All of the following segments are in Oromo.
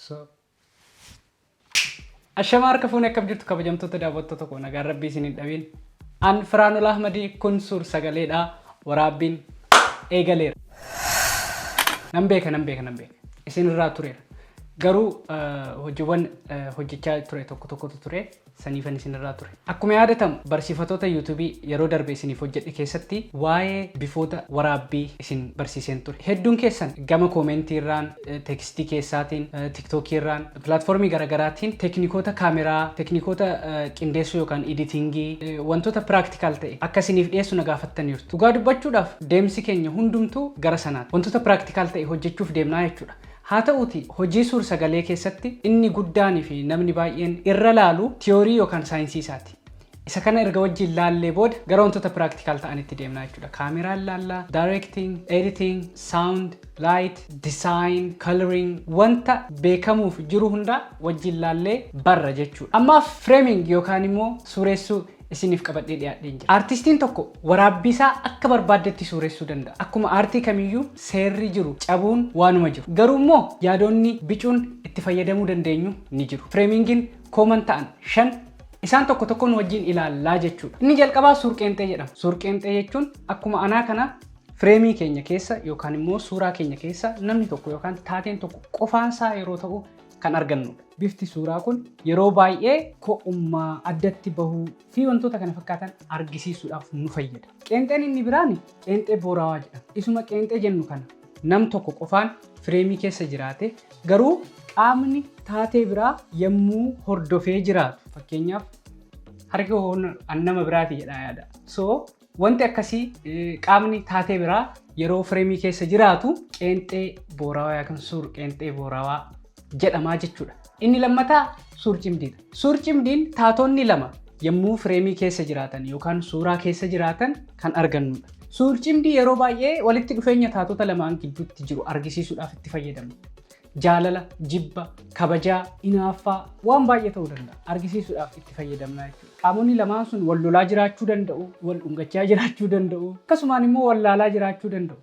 So. Ashamaa, harka fuunee, akkam jirtu kabajamtoota daawwattoota koo? Nagaan Rabbii isin hin dhabin. An Firaanul Ahmadii, kun suur sagaleedha. Waraabbiin eegaleera. Nan beeka, nan beeka, nan beeka. Isin irraa tureera. Garuu hojiiwwan hojjechaa ture tokko tokkotu ture. Saniifan isin irraa ture. Akkuma yaadatamu, barsiifatoota YouTubeii yeroo darbe isiniif hojjedhe keessatti waa'ee bifoota waraabbii isin barsiiseen ture. Hedduun keessan gama commentii irraan, textii keessaatiin, TikTokii irraan, platformii garaagaraatiin teeknikoota kaameraa, teeknikoota qindeessuu yookaan editingii, wantoota practical ta'e akka isiniif dhiyeessu na gaafattaniirtu. Dhugaa dubbachuudhaaf, deemsi keenya hundumtuu gara sanaati. Wantoota practical ta'e hojjechuuf deemnaa jechuudha. Haa ta'uuti, hojii suur sagalee keessatti inni guddaanii fi namni baay'een irra laalu tiyoorii yookaan saayinsii isaati. Isa kana erga wajjin laallee booda gara wantoota practical ta'anitti deemnaa jechuudha. Kaameraan laallaa, directing, editing, sound, light, design, coloring, wanta beekamuuf jiru hundaa wajjin laallee barra jechuudha. Ammaaf framing yookaan immoo suuressuu isiniif qabadhee dhiyaadheen jira. Aartistiin tokko waraabbii isaa akka barbaaddetti suuressuu danda'a. Akkuma aartii kamiyyuu seerri jiru cabuun waanuma jiru. Garuu immoo yaadonni bicuun itti fayyadamuu dandeenyu ni jiru. Framingiin common ta'an shan, isaan tokko tokkoon wajjin ilaallaa jechuudha. Inni jalqabaa suurqeenxee jedhama. Suurqeenxee jechuun akkuma anaa kana frameii keenya keessa yookaan immoo suuraa keenya keessa namni tokko yookaan taateen tokko qofaansaa yeroo ta'u kan argannudha. Bifti suuraa kun yeroo baay'ee ko'ummaa, addatti bahuu fi wantoota kana fakkaatan argisiisuudhaaf nu fayyada. Qeenxeen inni biraan qeenxee boorawaa jedhama. Isuma qeenxee jennu kana nam tokko qofaan frameii keessa jiraate, garuu qaamni taatee biraa yommuu hordofee jiraatu, fakkeenyaaf harki an nama biraati jedhaa yaada. So wanti akkasii, qaamni taatee biraa yeroo frameii keessa jiraatu, qeenxee boorawaa yookaan suur qeenxee boorawaa jedhamaa jechuudha. Inni lammataa suur cimdiidha. Suur cimdiin taatonni lama yommuu frameii keessa jiraatan yookaan suuraa keessa jiraatan kan argannudha. Suur cimdii yeroo baay'ee walitti dhufeenya taatota lamaan gidduutti jiru argisiisuudhaaf itti fayyadamna. Jaalala, jibba, kabajaa, inaaffaa, waan baay'ee ta'uu danda'a. Argisiisuudhaaf itti fayyadamna jechuudha. Qaamonni lamaan sun wal lolaa jiraachuu danda'u, wal dhungachaa jiraachuu danda'u, akkasumaan immoo wal laalaa jiraachuu danda'u.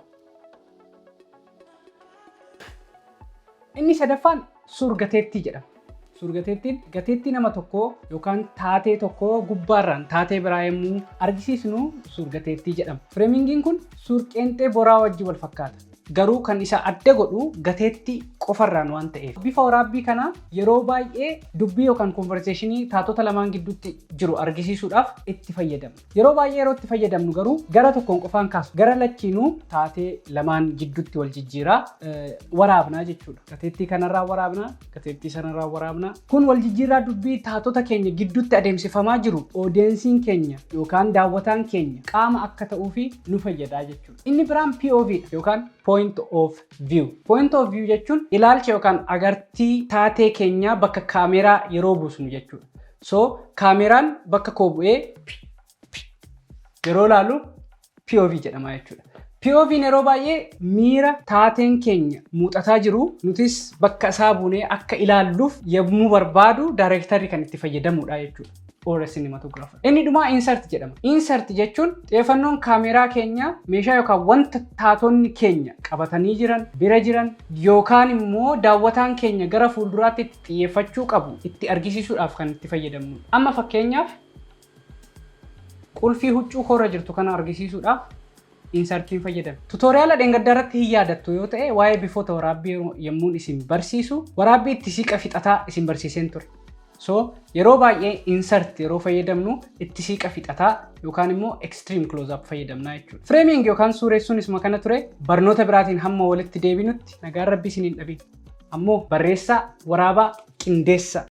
Inni sadaffaan suurgateettii jedhama. Suurgateettiin gateettii nama tokkoo yookaan taatee tokkoo gubbaarraan taatee biraa yommuu argisiisnu suurgateettii jedhama. Framingiin kun suurqeenxee boraa wajjin wal fakkaata. Garuu kan isa adda godhu gateettii qofarraan waan ta'eef. Bifa waraabbii kanaa yeroo baay'ee dubbii yookaan conversationii taatota lamaan gidduutti jiru argisiisuudhaaf itti fayyadamna. Yeroo baay'ee yeroo itti fayyadamnu garuu gara tokkoon qofaan kaasu. Gara lachiinuu taatee lamaan gidduutti wal jijjiiraa waraabnaa jechuudha. Gateettii kanarraa waraabnaa, gateettii sanarraa waraabnaa. Kun wal jijjiirraa dubbii taatota keenya gidduutti adeemsifamaa jiru audienceiin keenya yookaan daawwataan keenya qaama akka ta'uufi nu fayyadaa jechuudha. Inni biraan POV dha yookaan point of view. Point of view jechuun ilaalcha yookaan agartii taatee keenyaa bakka kaameraa yeroo buusnu jechuudha. So kaameraan bakka koo bu'ee yeroo ilaalu POV jedhama jechuudha. POV'n yeroo baay'ee miira taateen keenya muuxataa jiru nutis bakka isaa buunee akka ilaalluuf yommuu barbaadu directorri kan itti fayyadamudha jechuudha. Or cinematographer. Inni dhumaa insert jedhama. Insert jechuun xiyyeeffannoon kaameraa keenya meeshaa yookaan wanta taatonni keenya qabatanii jiran, bira jiran, yookaan immoo daawwataan keenya gara fuulduraatti itti xiyyeeffachuu qabu itti argisiisuudhaaf kan itti fayyadamnudha. Amma fakkeenyaaf, qulfii huccuu koorra jirtu kana argisiisuudhaaf insertiin fayyadame. Tutoriala dheengaddaa irratti hin yaadattu yoo ta'e, waa'ee bifoota waraabbii yommuun isin barsiisu waraabbii itti siqa fixataa isin barsiiseen ture. So yeroo baay'ee insert yeroo fayyadamnu itti siqa fixataa yookaan immoo extreme close up fayyadamna jechuudha. Framing yookaan suuressuun isuma kana ture. Barnoota biraatiin hamma walitti deebinutti nagaan Rabbii isin hin dhabin. Ammoo barreessaa, waraabaa, qindeessaa.